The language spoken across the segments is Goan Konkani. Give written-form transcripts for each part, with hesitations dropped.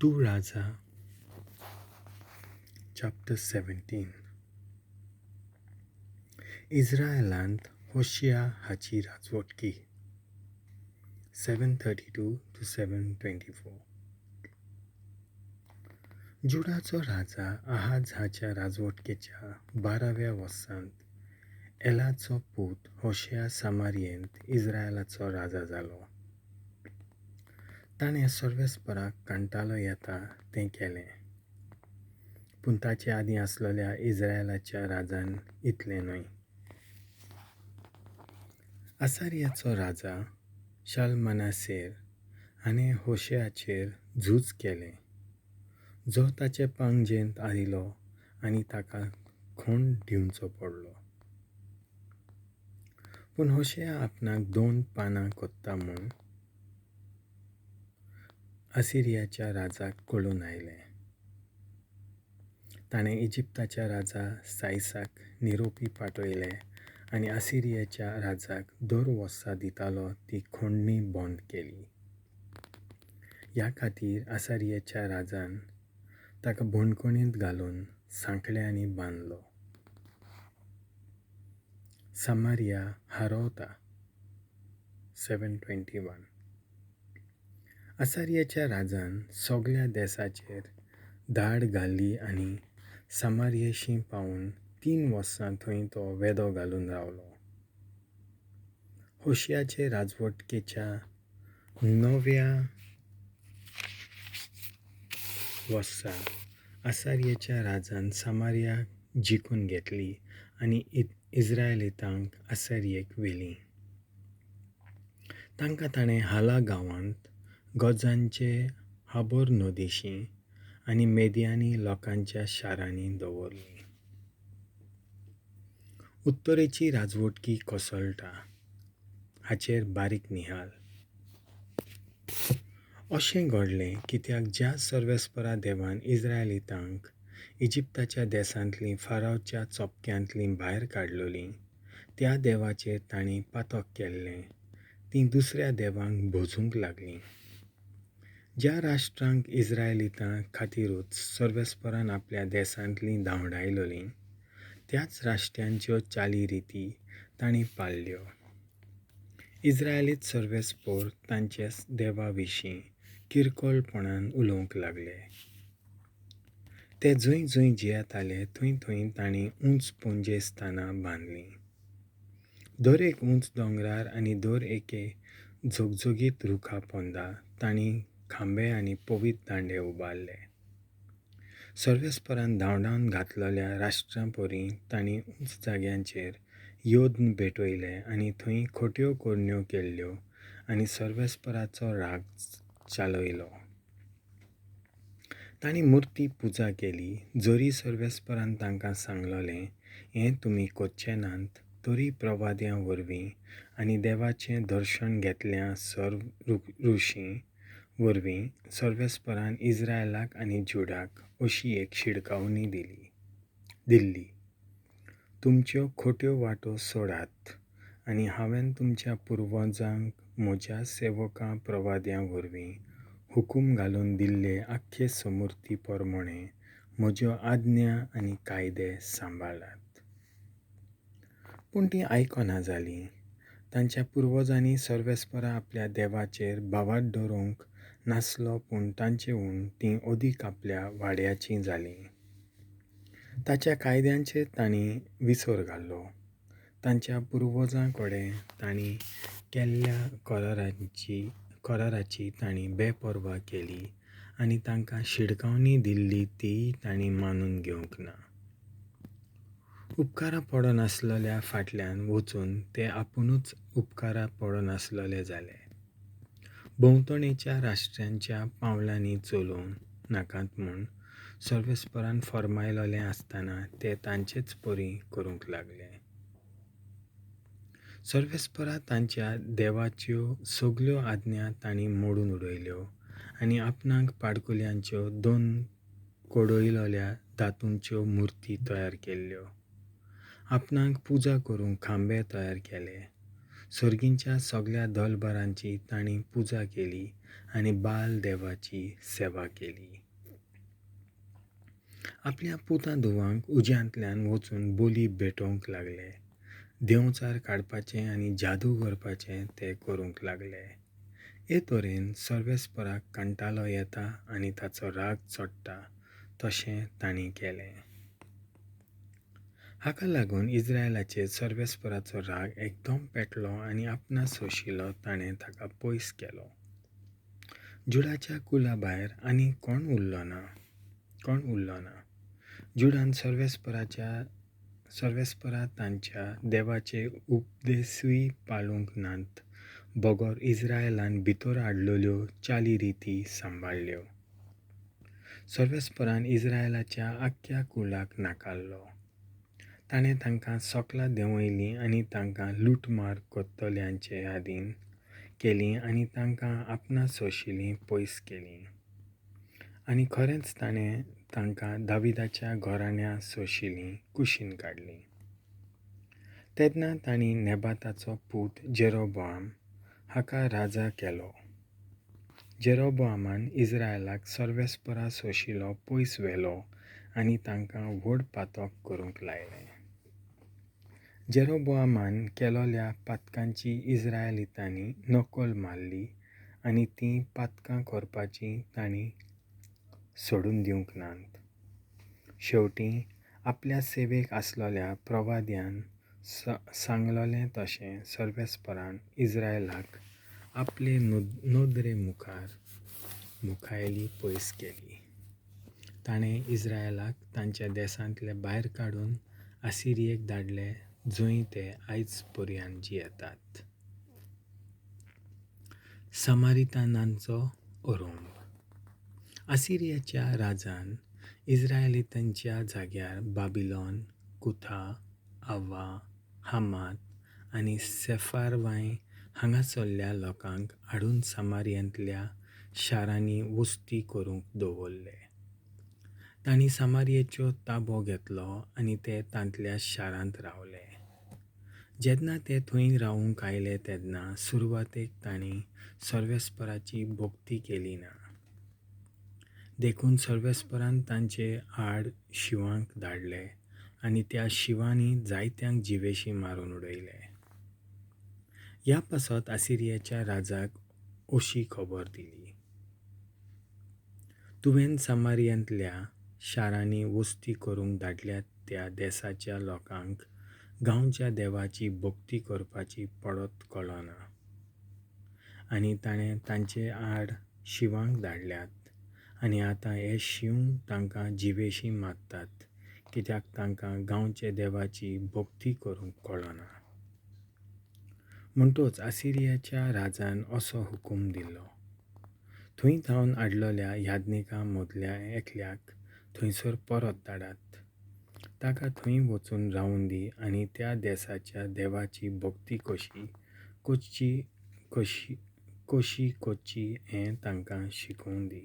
2 Raja chapter 17. इस्रायलांत होशिया हाची राजवटकी 732 to 724. जुडाचो राजा आहाज हाच्या राजवटकेच्या 12व्या वर्सांत एलाचो पूत होशिया सामारियेंत इस्रायलाचो राजा जालो. ताणें सर्वेस्पराक कंटाळो येता तें केलें, पूण ताचे आदीं आसलेल्या इस्रायलाच्या राजान इतलें न्हय. आसारियाचो राजा शालमनासेर हाणें होशेआचेर झूज केलें, जो ताचे पांगजेंत आयलो आनी ताका खोंड दिवचो पडलो. पूण होशेआ आपणाक 2 पानां कोत्ता म्हूण असिरियाच्या राजाक कळून आयलें. ताणें इजिप्ताच्या राजा सायसाक निरोपी पाठयले आनी असिरियाच्या राजाक दर वर्सा दितालो ती खोंडणी बंद केली. ह्या खातीर असिरियाच्या राजान ताका बंदखणींत घालून सांखळ्यांनी बांदलो. सामारिया हारवता 721. असारियाच्या राजान सगळ्या देसाचेर धाड घाली आनी सामारियेशी पावून 3 वर्सां थंय तो वेदो घालून रावलो. होशियाचे राजवटकेच्या 9व्या वर्सा असारियाच्या राजान सामारिया जिखून घेतली आनी इस्रायलितांक असारियेक व्हेलीं. तांकां ताणें हाला गांवांत गोजांचे हाबोर नदीशी आनी मेदियानी लोकांच्या शारांनी दवरलीं. उत्तरेची राजवटकी कोसळटा हाचेर बारीक निहाल. अशें घडलें कित्याक ज्या सर्वेस्परा देवान इस्रायलितांक इजिप्ताच्या देसांतलीं फारावच्या चोपक्यांतलीं भायर काडलोलीं त्या देवाचेर तांणी पातक केल्लें, तीं दुसऱ्या देवांक भजूंक लागलीं. ज्या राष्ट्रांक इस्रायलितां खातीरूच सर्वेस्परान आपल्या देसांतलीं धांवडायलोलीं त्याच राष्ट्रांच्यो चाली रिती तांणी पाळ्ळ्यो. इस्रायलीत सर्वेस्पोर तांचे देवा विशीं किरकोळपणान उलोवंक लागले. ते जंय जंय जियेताले थंय थंय तांणी उंच पुंजेस्थानां बांदलीं. दर एक उंच दोंगरार आनी दर एके झगझगीत रुखा पोंदा तांणी खांबे आनी पवित्र दांडे उबारले. सर्वेस्परान धांवडावन घातलेल्या राष्ट्रां परी तांणी उंच जाग्यांचेर यज्ञ भेटयले आनी थंय खोट्यो करण्यो केल्ल्यो आनी सर्वेस्पराचो राग चालयलो. तांणी मुर्ती पुजा केली, जरी सर्वेस्परान तांकां सांगलोलें हें तुमी करचे नात, तरी प्रवाद्यां वरवीं आनी देवाचें दर्शन घेतल्या सर्व ऋषी वरवीं सर्वेस्परान इस्रायलाक आनी जुडाक अशी एक शिडकावणी दिल्ली, तुमच्यो खोट्यो वाटो सोडात आनी हांवें तुमच्या पुर्वजांक म्हज्या सेवकां प्रवाद्यां वरवीं हुकूम घालून दिल्ले आख्खे समूर्ती प्रमाणे म्हज्यो आज्ञा आनी कायदे सांबाळात. पूण तीं आयकना जालीं. तांच्या पुर्वजांनी सर्वेस्परा आपल्या देवाचेर भावार्थ दवरूंक नासलो, पूण तांचे हून तीं अदीक आपल्या वाड्याचीं जालीं. ताच्या कायद्यांचेर तांणी विसर घालो. तांच्या पुर्वजां कडेन तांणी केल्ल्या कराराची तांणी बेपर्वा केली आनी तांकां शिडकावणी दिल्ली तीय तांणी मानून घेवंक ना. उपकारा पडनासलेल्या फाटल्यान वचून ते आपुणूच उपकारा पडनासलेले जाले. भोंवतणेच्या राष्ट्रांच्या पावलांनी चलोवं नाकात म्हूण सर्वेस्परान फर्मायलोलें आसतना ते तांचेच परी करूंक लागले. सर्वेस्परा तांच्या देवाच्यो सगल्यो आज्ञा तांणी मोडून उडयल्यो आनी आपणाक पाडकुल्यांच्यो 2 कोडयलोल्या धातूंच्यो मुर्ती तयार केल्ल्यो. आपणाक पुजा करूंक खांबे तयार केले. सर्गींच्या सगळ्या दलभरांची तांणी पुजा केली आनी बाल देवाची सेवा केली. आपल्या पुता धुवांक उज्यांतल्यान वचून बोली भेटोवंक लागले. देंवचार काडपाचें आनी जादू करपाचें ते करूंक लागले. हे तरेन सर्वेस्पराक कंटाळो येता आनी ताचो राग चडटा तशें तांणी केलें. हाका लागून इस्रायलाचेर सर्वेस्पराचो राग एकदम पेटलो आनी आपणा सोंशिल्लो ताणें ताका पयस केलो. जुडाच्या कुला भायर आनी कोण उरलो ना. जुडान सर्वेस्परा तांच्या देवाचे उपदेशूय पाळूंक नात, बगर इस्रायलान भितर हाडलेल्यो चाली रिती सांबाळ्ळ्यो. सर्वेस्परान इस्रायलाच्या आख्ख्या कुलाक नाकारलो. ताणें तांकां सकला देंवयलीं आनी तांकां लुटमार करतल्यांचे आदीन केलीं आनी तांकां आपणा सोंशिल्लीं पयस केलीं. आनी खरेंच ताणें तांकां दाविदाच्या घराण्या सोंशिल्लीं कुशीन काडलीं. तेन्ना तांणी नेबाताचो पूत जेरोबोआम हाका राजा केलो. जेरोबोआमान इस्रायलाक सर्वेस्परा सोंशिल्लो पयस व्हेलो आनी तांकां व्हड पातक करूंक लायलें. जेरोबोआमान केलोल्या पातकांची इस्रायलितांनी नकल मारली आनी तीं पातकां करपाचीं तांणी सोडून दिवंक नात. शेवटीं आपल्या सेवेक आसलेल्या प्रवाद्यान सांगलोलें तशें सर्वेस्परान इस्रायलाक आपले नदरे मुखार मुखायली पयस केली. ताणें इस्रायलाक तांच्या देशांतले भायर काडून आसिरियेक धाडले, जंय ते आयज पर्यंत जियेतात. समारितानांचो अरंभ. आसिरियाच्या राजान इस्रायलितांच्या जाग्यार बाबिलोन, कुथा, आवा, हामात आनी सेफारवाय हांगासरल्या लोकांक हाडून समारियांतल्या शारांनी वस्ती करूंक दवरले. तांणी समारियेचो ताबो घेतलो आनी ते तांतल्या शारांत रावले. जेन्ना ते थंय रावूंक आयले तेन्ना सुरवातेक तांणी सर्वेस्पराची भक्ती केली ना. देखून सर्वेस्परान तांचे आड शिंवांक धाडले आनी त्या शिंवांनी जायत्यांक जिवेशी मारून उडयले. ह्या पासत आसिरियाच्या राजाक अशी खबर दिली, तुवें समारियांतल्या शारांनी वस्ती करूंक धाडल्यात त्या देसाच्या लोकांक गांवच्या देवाची भक्ती करपाची पडत कळना आनी ताणें तांचे आड शिंवांक धाडल्यात आनी आतां हे शींव तांकां जिवेशी मारतात, कित्याक तांकां गांवच्या देवाची भक्ती करूंक कळना. म्हणटच आसिरियाच्या राजान असो हुकूम दिलो, थंय थावन हाडलेल्या याज्ञिकां मदल्या एकल्याक थंयसर परत धाडात. ताका थंय वचून रावूं दी आनी त्या देसाच्या देवाची भक्ती कशी कशी करची हें तांकां शिकोवं दी.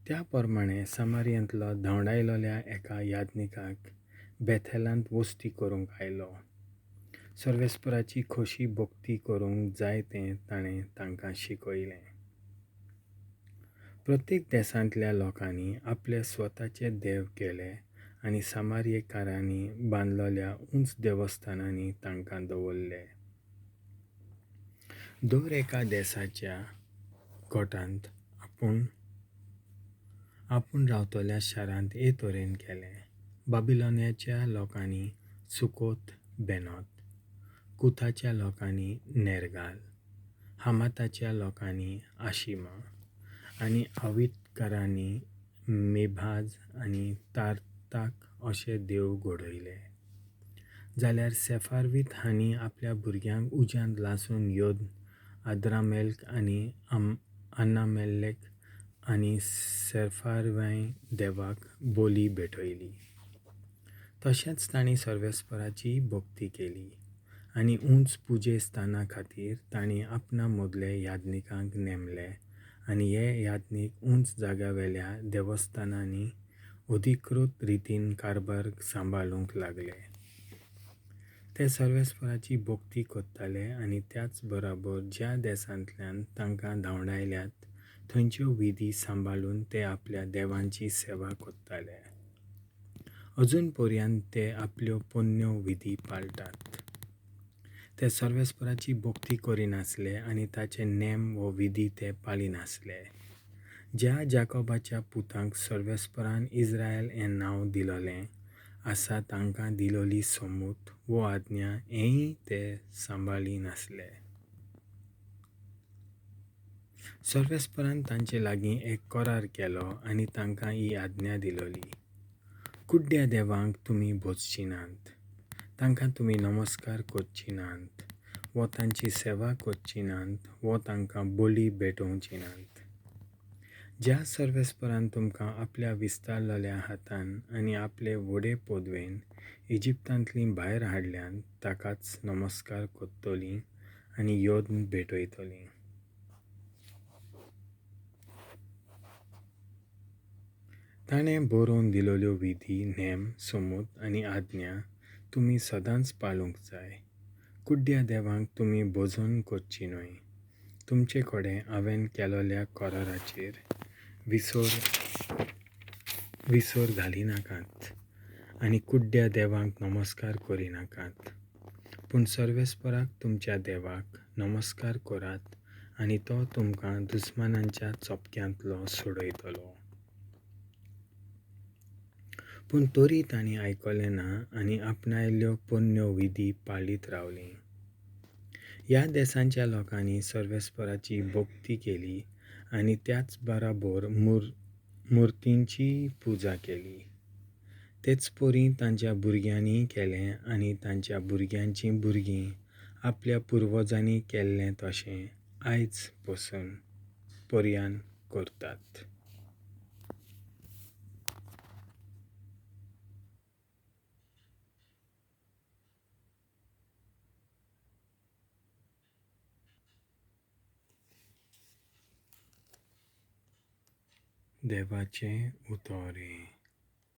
त्या प्रमाणे समारियांतलो धांवडायलोल्या एका याज्ञिकाक बेथेलांत वस्ती करूंक आयलो. सर्वेस्पराची खोशी भक्ती करूंक जाय तें ताणें तांकां शिकयलें. प्रत्येक देसांतल्या लोकांनी आपले स्वताचे देव केले आनी समारियेकारांनी बांदलेल्या उंच देवस्थानांनी तांकां दवरले. दर एका देसाच्या गटांत आपूण रावतल्या शारांत हे तरेन केलें. बाबिलोनियाच्या लोकांनी सुकोत बेनोत, कुथाच्या लोकांनी नेरगाल, हामाताच्या लोकांनी आशिमा आनी आवितकारांनी मेभाज आनी तार्ताक अशे देव घडयले. जाल्यार सेफारवीत हांणी आपल्या भुरग्यांक उज्यांत लासून योद, आद्रामेल्क आनी अन्नामेल्लेक आनी सेफारवाय देवाक बोली भेटयली. तशेंच तांणी सर्वेस्पराची भक्ती केली आनी उंच पुजे स्थाना खातीर तांणी आपणा मदले याज्ञिकांक नेमले आनी हे याज्ञीक उंच जाग्यावेल्या देवस्थानांनी अधिकृत रितीन कारभार सांबाळूंक लागले. ते सर्वेस्पराची भक्ती कोत्ताले आनी त्याच बराबर ज्या देशांतल्यान तांकां धांवडायल्यात थंयच्यो विधी सांबाळून ते आपल्या देवांची सेवा कोत्ताले. अजून पर्यंत ते आपल्यो पोन्न्यो विधी पाळटात. ते सर्वेस्पराची भक्ती करिनासले आनी ताचे नेम वो विधी ते पाळिनासले. ज्या जाकोबाच्या पुतांक सर्वेस्परान इस्रायल हें नांव दिलोलें आसा तांकां दिलोली सोमूत वो आज्ञा हेंय ते सांबाळिनासले. सर्वेस्परान तांचे लागीं एक करार केलो आनी तांकां ही आज्ञा दिलोली, कुड्ड्या देवांक तुमी भोजची नात, तांकां तुमी नमस्कार करची नात वो तांची सेवा करची नात वो तांकां बळी भेटोवची नात. ज्या सर्वेस्परान तुमकां आपल्या विस्तारलेल्या हातान आनी आपले व्हडे पदवेन इजिप्तांतलीं भायर हाडल्यात ताकाच नमस्कार करतलीं आनी यत्न भेटयतलीं. ताणें बरोवन दिलोल्यो विधी, नेम, सोमूत आनी आज्ञा तुमी सदांच पाळूंक जाय. कुड्ड्या देवांक तुमी भजन करची न्हय. तुमचे कडेन हांवें केलोल्या कराराचेर विसर घालिनाकात आनी कुड्ड्या देवांक नमस्कार करिनाकात, पूण सर्वेस्पराक तुमच्या देवाक नमस्कार करात आनी तो तुमकां दुस्मानांच्या चपक्यांतलो सोडयतलो. पूण तरी तांणी आयकलें ना आनी आपणायल्यो पोन्न्यो विधी पाळीत रावलीं. ह्या देशांच्या लोकांनी सर्वेस्पराची भक्ती केली आनी त्याच बराबर मुर्तींची पुजा केली. तेच परी तांच्या भुरग्यांनी केलें आनी तांच्या भुरग्यांचीं भुरगीं आपल्या पुर्वजांनी केल्लें तशें आयज पसून पर्यान करतात. देवाचें उतर.